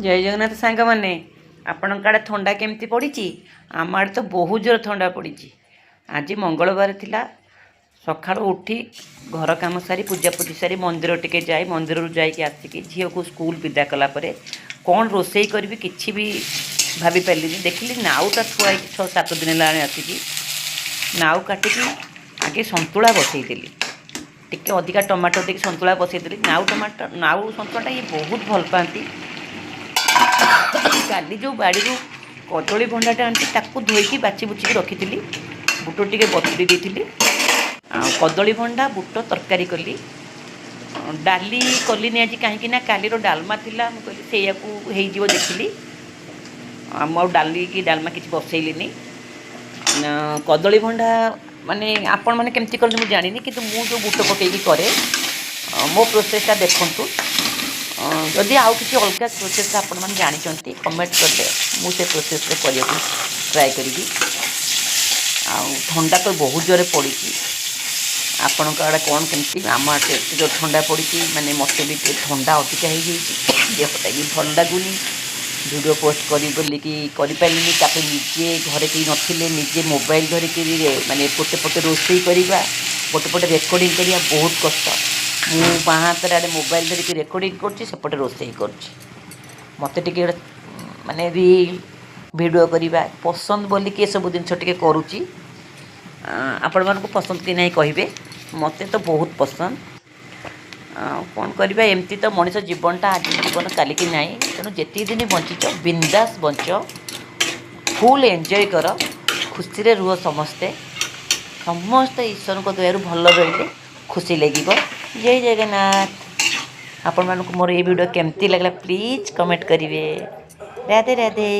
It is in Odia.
ଜୟ ଜଗନ୍ନାଥ ସାଙ୍ଗମାନେ। ଆପଣଙ୍କ ଆଡ଼େ ଥଣ୍ଡା କେମିତି ପଡ଼ିଛି? ଆମ ଆଡ଼େ ତ ବହୁତ ଜୋର ଥଣ୍ଡା ପଡ଼ିଛି। ଆଜି ମଙ୍ଗଳବାର ଥିଲା। ସକାଳୁ ଉଠି ଘର କାମ ସାରି, ପୂଜାପୂଜି ସାରି, ମନ୍ଦିର ଟିକେ ଯାଇ, ମନ୍ଦିରରୁ ଯାଇକି ଆସିକି ଝିଅକୁ ସ୍କୁଲ ବିଦା କଲା ପରେ କ'ଣ ରୋଷେଇ କରିବି କିଛି ବି ଭାବି ପାରିଲିନି। ଦେଖିଲି ନାଉଟା ଥୁଆ ହେଇଛି 6-7 ଦିନ ହେଲାଣି ଆସିକି। ନାଉ କାଟିକି ଆଗେ ସନ୍ତୁଳା ବସେଇଦେଲି। ଟିକେ ଅଧିକା ଟମାଟୋ ଦେଇକି ସନ୍ତୁଳା ବସେଇଦେଲି। ନାଉ ଟମାଟୋ, ନାଉ ସନ୍ତୁଳାଟା ଇଏ ବହୁତ ଭଲ ପାଆନ୍ତି। କାଲି ଯେଉଁ ବାଡ଼ିରୁ କଦଳୀ ଭଣ୍ଡାଟା ଆଣିଛି, ତାକୁ ଧୋଇକି ବାଛି ବୁଛିକି ରଖିଥିଲି। ବୁଟ ଟିକେ ବତୁରି ଦେଇଥିଲି। ଆଉ କଦଳୀ ଭଣ୍ଡା ବୁଟ ତରକାରୀ କଲି। ଡାଲି କଲିନି ଆଜି, କାହିଁକି ନା କାଲିର ଡାଲମା ଥିଲା। ମୁଁ କହିଲି ସେଇଆକୁ ହେଇଯିବ। ଦେଖିଲି, ମୁଁ ଆଉ ଡାଲି କି ଡାଲମା କିଛି ବସେଇଲିନି। କଦଳୀ ଭଣ୍ଡା ମାନେ ଆପଣମାନେ କେମିତି କରନ୍ତି ମୁଁ ଜାଣିନି, କିନ୍ତୁ ମୁଁ ଯେଉଁ ବୁଟ ପକେଇକି କରେ, ମୋ ପ୍ରୋସେସଟା ଦେଖନ୍ତୁ। ଯଦି ଆଉ କିଛି ଅଲଗା ପ୍ରୋସେସ୍ ଆପଣମାନେ ଜାଣିଛନ୍ତି, କମେଣ୍ଟ କଲେ ମୁଁ ସେ ପ୍ରୋସେସ୍ରେ କରିବାକୁ ଟ୍ରାଏ କରିବି। ଆଉ ଥଣ୍ଡା ତ ବହୁତ ଜୋରେ ପଡ଼ିଛି। ଆପଣଙ୍କ ଆଡ଼େ କ'ଣ କେମିତି? ଆମ ଆଡ଼େ ଏତେ ଜୋର ଥଣ୍ଡା ପଡ଼ିଛି, ମାନେ ମୋତେ ବି ଟିକେ ଥଣ୍ଡା ଅଧିକା ହେଇଯାଇଛି। ଦେହଟା ବି ଭଲ ଲାଗୁନି। ଭିଡ଼ିଓ ପୋଷ୍ଟ କରିବି ବୋଲିକି କରିପାରିଲିନି। ତାପରେ ନିଜେ ଘରେ କେହି ନଥିଲେ, ନିଜେ ମୋବାଇଲ ଧରିକିରି ମାନେ ଗୋଟେ ପଟେ ରୋଷେଇ କରିବା, ଗୋଟେ ପଟେ ରେକର୍ଡ଼ିଂ କରିବା ବହୁତ କଷ୍ଟ। ମୁଁ ବାଁ ହାତରେ ଆଡ଼େ ମୋବାଇଲ ଧରିକି ରେକର୍ଡ଼ିଂ କରୁଛି, ସେପଟେ ରୋଷେଇ କରୁଛି। ମୋତେ ଟିକେ ମାନେ ରିଲ୍ ଭିଡ଼ିଓ କରିବା ପସନ୍ଦ ବୋଲିକି ଏସବୁ ଜିନିଷ ଟିକେ କରୁଛି। ଆପଣମାନଙ୍କୁ ପସନ୍ଦ କି ନାହିଁ କହିବେ। ମୋତେ ତ ବହୁତ ପସନ୍ଦ। ଆଉ କ'ଣ କରିବା? ଏମିତି ତ ମଣିଷ ଜୀବନଟା, ଆଜି ଜୀବନ କାଲିକି ନାହିଁ। ତେଣୁ ଯେତିକି ଦିନ ବଞ୍ଚିଛ, ବିନ୍ଦାସ ବଞ୍ଚ, ଫୁଲ୍ ଏନ୍ଜୟ କର, ଖୁସିରେ ରୁହ। ସମସ୍ତେ ସମସ୍ତେ ଈଶ୍ୱରଙ୍କ ଦୟାରୁ ଭଲ ରହିଲେ ଖୁସି ଲାଗିବ। ଜୟ ଜଗନ୍ନାଥ। ଆପଣମାନଙ୍କୁ ମୋର ଏଇ ଭିଡ଼ିଓ କେମିତି ଲାଗିଲା, ପ୍ଲିଜ୍ କମେଣ୍ଟ କରିବେ। ରାଧେ ରାଧେ।